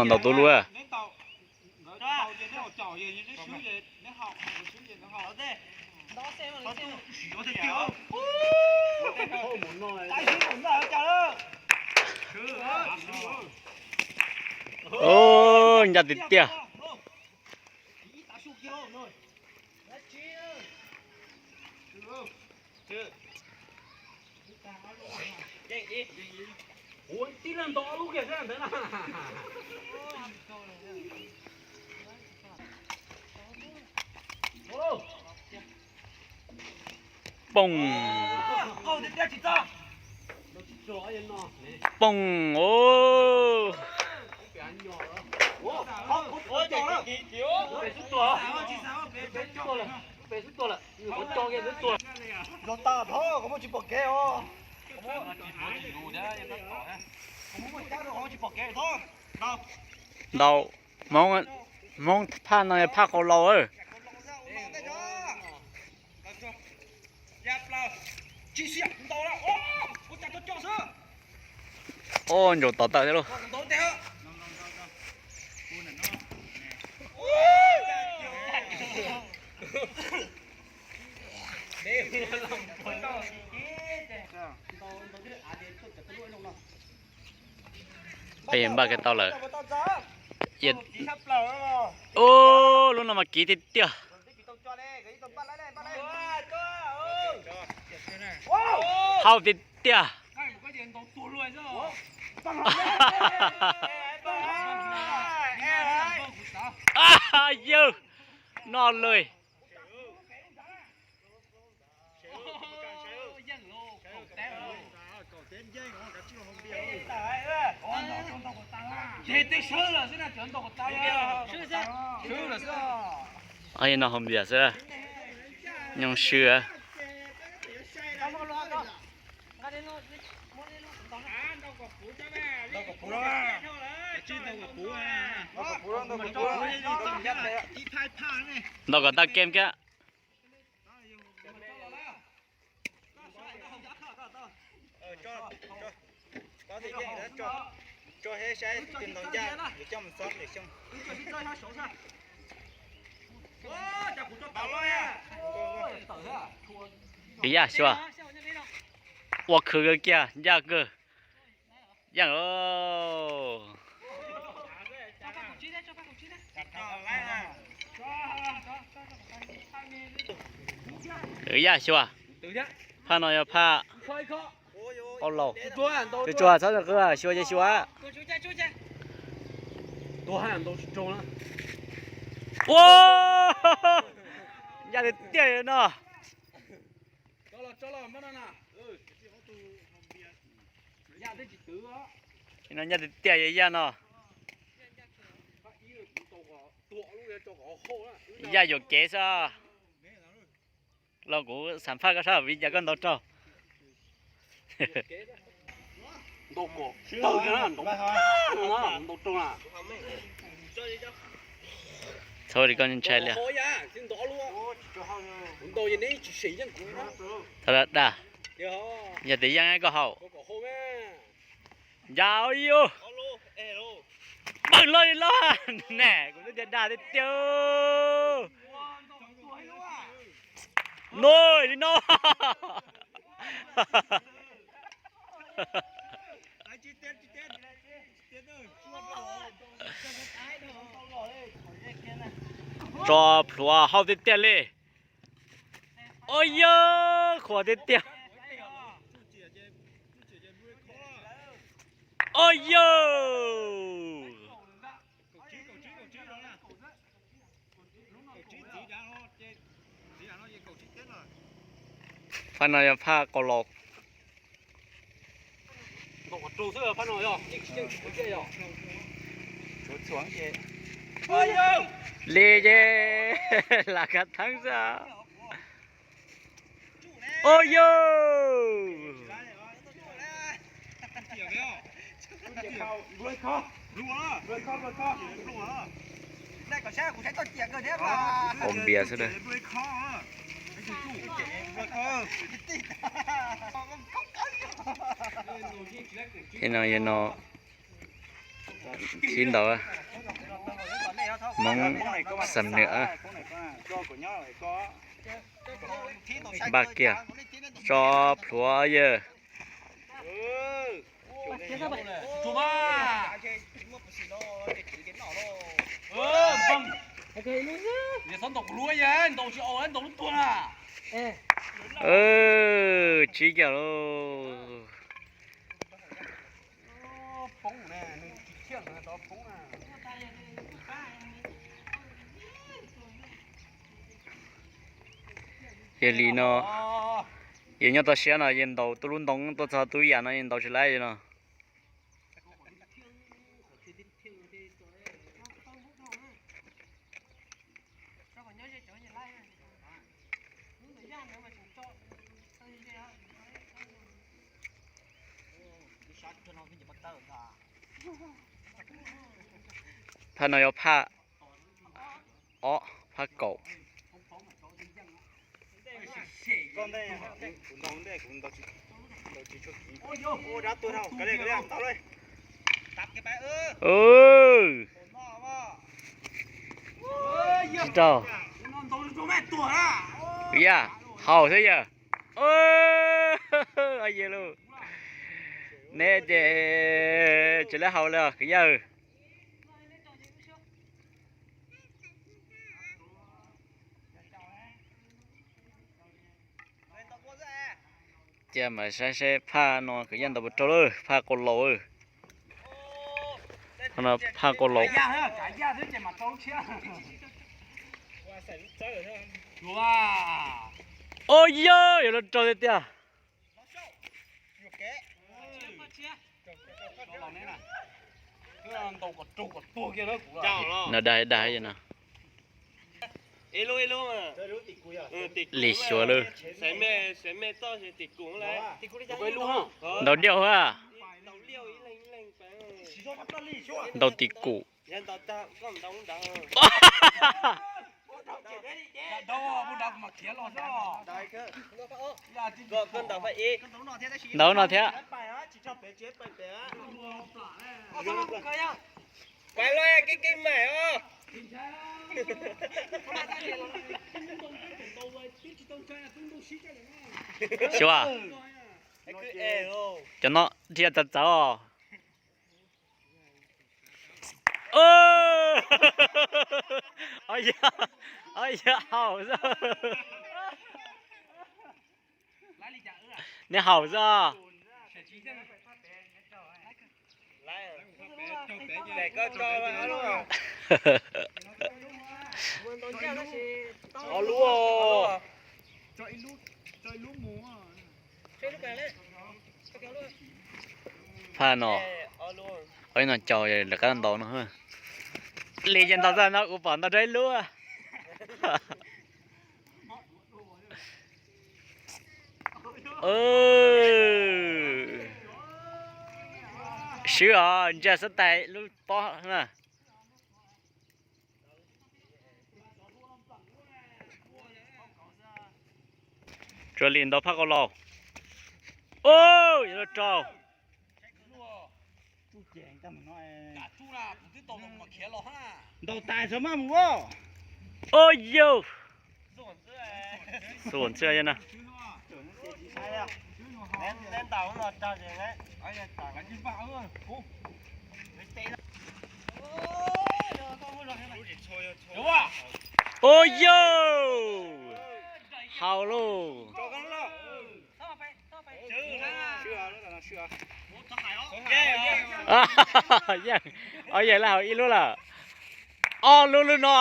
Ntaus tus lub. Ncaj tiag tiag. Poog. Poog os. Ntau. Hmoob, Hmoob phaj no yog phaj qau laus. Ub, ntsaum tod tawm thiab lauj. Peb npaj kiag tau lawm. Ub, lub no mas kiv tiag tiag. Haum tiag tiag. Yawg, noj lawm. No haus npias xwb. Nyob swb. Ntaus kom tau kem kiag. Yaj xyuas. Ua khwv kawg kiag, ncaj kawg. Yeej. Kwv Yaj xyuas. Phaj no yog phaj qau laus. Tsuag tsuag txhob qw, xyuas ces xyuas. Ua, ncaj tiag tiag no. No ncaj tiag tiag yaj no. Yaj yuam kev xwb. Los kuv xam phaj koj sab viv cas koj ntaus raug. Txhob li koj ntshai li. Thaum da da, yog tias yeej koj haus. Ncav yus. Pawg loj li loj ne, kuv twb tias dag tiag tiag. No li no. Tso plhuav haum tiag tiag li. Ua yog qhuav tiag tiag. Ua yog. Phaj no yog phaj qau laus. Li ces lam kav theeb xwb. Ua yog. Haus npias xwb na. Ces no, yog no. Thib ntau, Hmoob xam nwm npaj kiag, tso plhuav yawg. Tsib caug lauj. Yog li no, yog nyob toj siab no yog ntaus tub lub ntoo tuaj txog tub yam no yog ntaus tsis laib no. Phaj no yog phaj ob, phaj kaum. Tsis raug. Kwv Yaj, haus xwb yawg. Yawg lauj, neb ces tsis lab haus li kwv Yaj. Cia mas saib seb phaj no kwv Yaj ntaus puas raug lawm, phaj qau laus. Phaj no phaj qau laus. Ua yawg, yuav luag raug tiag tiag. No dag dag no. Li xyuas lawm. Ntaus diaj a. Ntaus tim kum. Ntaus no thiab. Xyuas, cov no dhia txawv txawv os. Yawg haus xwb. Neb haus xwb. Phaj no, ib no caum lawv qab ntaus no. Li ces ntaus txog no kuv pom ntaus rau ib lub. Swb os, ntsia xab tais lub pob na. Tsuas li ntaus phaj qau laus. Ub, yuav luag raug. Ntaus tais txhob maj mus. Ub yau. Xuas ntxwb na. Ub yau. Haus lauj. Yeej, ob yawg lawv haus ib lub lawm. Ob lub lub no.